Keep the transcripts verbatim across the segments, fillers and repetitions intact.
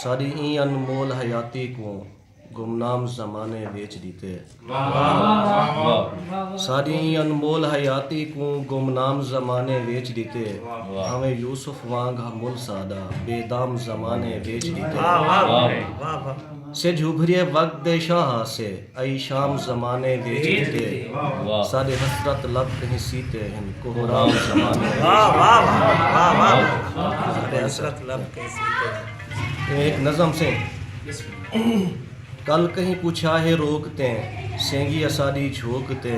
ساݙی ایں انمول حیاتی کوں گمنام زمانے ویچ ݙتے۔ ساݙی ایں انمول حیاتی کوں گمنام زمانے ویچ ݙتے۔ بھانویں یوسف وانگ ہا مل ساݙا، بے دام زمانے ویچ ݙتے۔ سجھ ابھریے وقت دے شاہ ہاسے، ائی شام زمانے ویچ ݙتے۔ ساݙے حسرت لب کہیں سیتے ہن، کوہرام زمانے ویچ ݙتے۔ ساݙے حسرت لب کہیں سیتے ہن۔ اے ہک نظم سے۔ کل کہیں پچھا ہے روک تے، سینگی اساݙی جھوک تے۔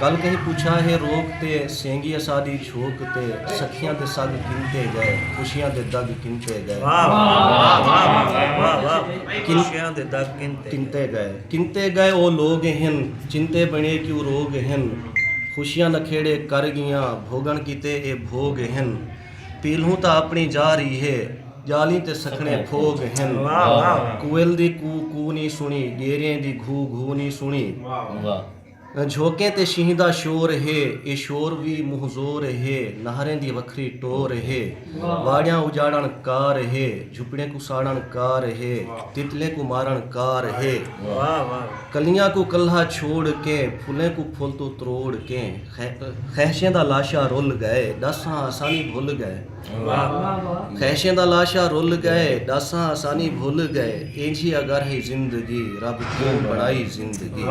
کل کہیں پچھا ہے روک تے، سینگی اساݙی جھوک تے۔ سکھیاں دے سڳ کنتے ڳئے، خوشیاں دے دڳ کنتے ڳئے۔ کن-، خوشیاں دے دڳ کنتے کنتے ڳئے۔ کنتے ڳئے او لوگ ہن، چنتے بݨے کیوں روگ ہن۔ خوشیاں نکھیڑے کر ڳیاں، بھوڳݨ کیتے اے بھوڳ ہن۔ پیلھوں تاں اپݨی جا رہی ہے، ڄالیں تے سکھݨے پھوڳ ہن۔ کوئل دی کو کو نی سݨی، ݙیریں دی گھو گھو نی سݨی۔ جھوکیں تے شینہہ دا شور ہے، اے شور وی منہ زور ہے، نہریں دی وکھری ٹور ہے۔ واڑیاں اڄاڑݨ کار ہے، جھپڑیں کوں ساڑݨ کار ہے، تتلیں کوں مارݨ کار ہے۔ کلیاں کوں کلہا چھوڑ کے، پھلیں کوں پھل توں تروڑ کے۔ خہ-، خہشیں دا لاشا رل ڳئے، ݙس ہاں اساں نی بھل ڳئے۔ خہشیں دا لاشا رل ڳئے، ݙس ہاں اساں نی بھل ڳئے۔ اینجھی اگر ہئی زندگی، رب کیوں بݨائی زندگی؟